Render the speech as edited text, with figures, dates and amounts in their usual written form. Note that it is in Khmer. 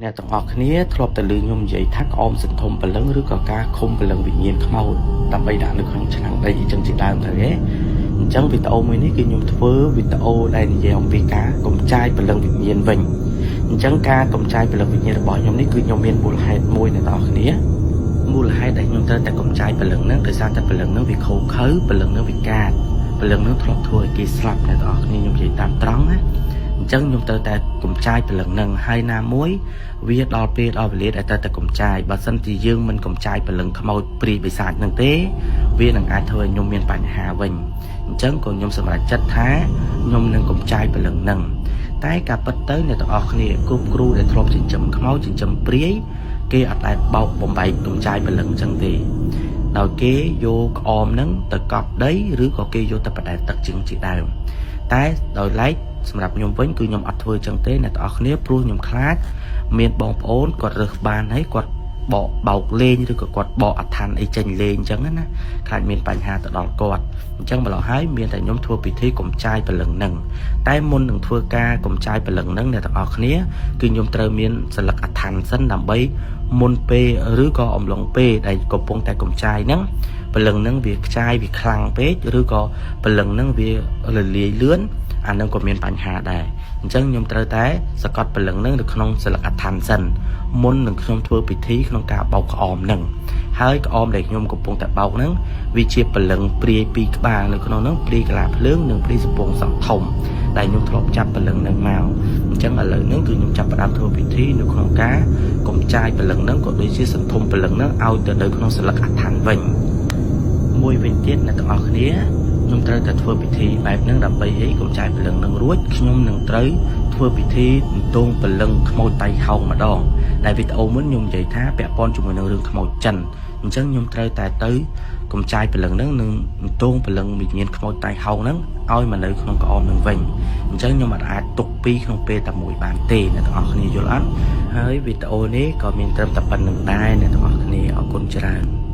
អ្នកទាំងអស់គ្នាធ្លាប់តែឮខ្ញុំនិយាយថាក្អមសន្ធំព្រលឹងឬក៏ការឃុំព្រលឹងវិញ្ញាណខ្មោចដើម្បីដាក់នៅក្នុងឆ្នាំងដីអីចឹងជាដើមទៅទេអញ្ចឹងវីដេអូមួយនេះគឺខ្ញុំធ្វើវីដេអូដែលនិយាយអំពីការកំចាយព្រលឹងវិញ្ញាណវិញអញ្ចឹងការកំចាយព្រលឹងវិញ្ញាណរបស់ខ្ញុំនេះគឺខ្ញុំមានមូលហេតុមួយអ្នកទាំងអស់គ្នាមូលហេតុដែលខ្ញុំត្រូវតែកំចាយព្រលឹងហ្នឹងដោយសារតែព្រលឹងហ្នឹងវាខូខើព្រលឹងហ្នឹងវាកាចព្រលឹងហ្នឹងធ្លាប់ធ្វើឲ្យគេស្លាប់អ្នកទាំងអស់គ្នាខ្ញុំនិយាយតាមត្រង់ណាអញ្ចឹងខ្ញុំត្រូវតែកំចាយព្រលឹងហ្នឹងហើយណាមួយវាដល់ពេលដល់វេលាដែលត្រូវតែកំចាយបើសិនជាយើងមិនកំចាយព្រលឹងខ្មោចព្រាយបិសាចហ្នឹងទេវានឹងអាចធ្វើឲ្យខ្ញុំមានបញ្ហាវិញអញ្ចឹងក៏ខ្ញុំសម្រេចចិត្តថាខ្ញុំនឹងកំចាយព្រលឹងហ្នឹងតែការពិតទៅអ្នកទាំងអស់គ្នាគ្រប់គ្រូដែលធ្លាប់ចិញ្ចឹមខ្មោចចិញ្ចឹមព្រាយគេអត់ដែលបោកបំបែកកំចាយព្រលឹងអញ្ចឹងទេដោយគេយកក្អមហ្នឹងទៅកប់ដីឬក៏គេយកទៅបដែតទឹកជាងជាដើមតែដោយឡែកសម្រាប់ខ្ញុំវិញគឺខ្ញុំអត់ធ្វើចឹងទេអ្នកទាំងអស់គ្នាព្រោះខ្ញុំខ្លាចមានបងប្អូនគាត់រើសបានហើយគាត់បកបោកលេងឬក៏គាត់បកអដ្ឋានអីចេញលេងអញ្ចឹងណាខ្លាចមានបញ្ហាទៅដល់គាត់អញ្ចឹងម្ល៉េះហើយមានតែខ្ញុំធ្វើពិធីកំចាយព្រលឹងនឹងតែមុននឹងធ្វើការកំចាយព្រលឹងនឹងអ្នកទាំងអស់គ្នាគឺខ្ញុំត្រូវមានសន្លឹកអដ្ឋានសិនដើម្បីមុនពេលឬក៏អំឡុងពេលដែលកំពុងតែកំចាយហ្នឹងព្រលឹងហ្នឹងវាខ្ចាយវាខ្លាំងពេកឬក៏ព្រលឹងហ្នឹងវារលាយលឿនអានឹងក៏មានបញ្ហាដែរអញ្ចឹងខ្ញុំត្រូវតែសកត់ព្រលឹងហ្នឹងនៅក្នុងសន្លឹកអដ្ឋានសិនមុននឹងខ្ញុំធ្វើពិធីក្នុងការបោកក្អមហ្នឹងហើយក្អមដែលខ្ញុំកំពុងតែបោកហ្នឹងវាជាព្រលឹងព្រាយពីរក្បាលនៅក្នុងហ្នឹងព្រាយកលាភ្លើងនិងព្រាយសពងសក់ធំដែលខ្ញុំធ្លាប់ចាប់ព្រលឹងហ្នឹងមកអញ្ចឹងឥឡូវហ្នឹងគឺខ្ញុំចាប់ផ្ដើមធ្វើពិធីនៅក្នុងការកំចាយព្រលឹងហ្នឹងក៏ដូចជាសន្ធំព្រលឹងហ្នឹងឲ្យទៅនៅក្នុងសន្លឹកអដ្ឋានវិញមួយវិញទៀតអ្នកទាំងអស់គ្នាខ្ញុំត្រូវតែធ្វើពិធីបែបហ្នឹងដើម្បីអីកំចាយព្រលឹងហ្នឹងរួចខ្ញុំនឹងត្រូវធ្វើពិធីអន្ទងព្រលឹងខ្មោចតៃហោងម្ដងដែលវីដេអូមុនខ្ញុំនិយាយថាពាក់ព័ន្ធជាមួយនឹងរឿងខ្មោចចិនអញ្ចឹងខ្ញុំត្រូវតែទៅកំចាយព្រលឹងហ្នឹងនិងអន្ទងព្រលឹងវិញ្ញាណខ្មោចតៃហោងហ្នឹងឲ្យមកនៅក្នុងក្អមហ្នឹងវិញអញ្ចឹងខ្ញុំអាចទុកពីរក្នុងពេលតែមួយបានទេអ្នកទាំងអស់គ្នាយល់អត់ហើយវីដេអូនេះក៏មានត្រឹមតែប៉ុណ្្នឹងដែរអ្នកទាំងអស់គ្នាអរគុណច្រើន។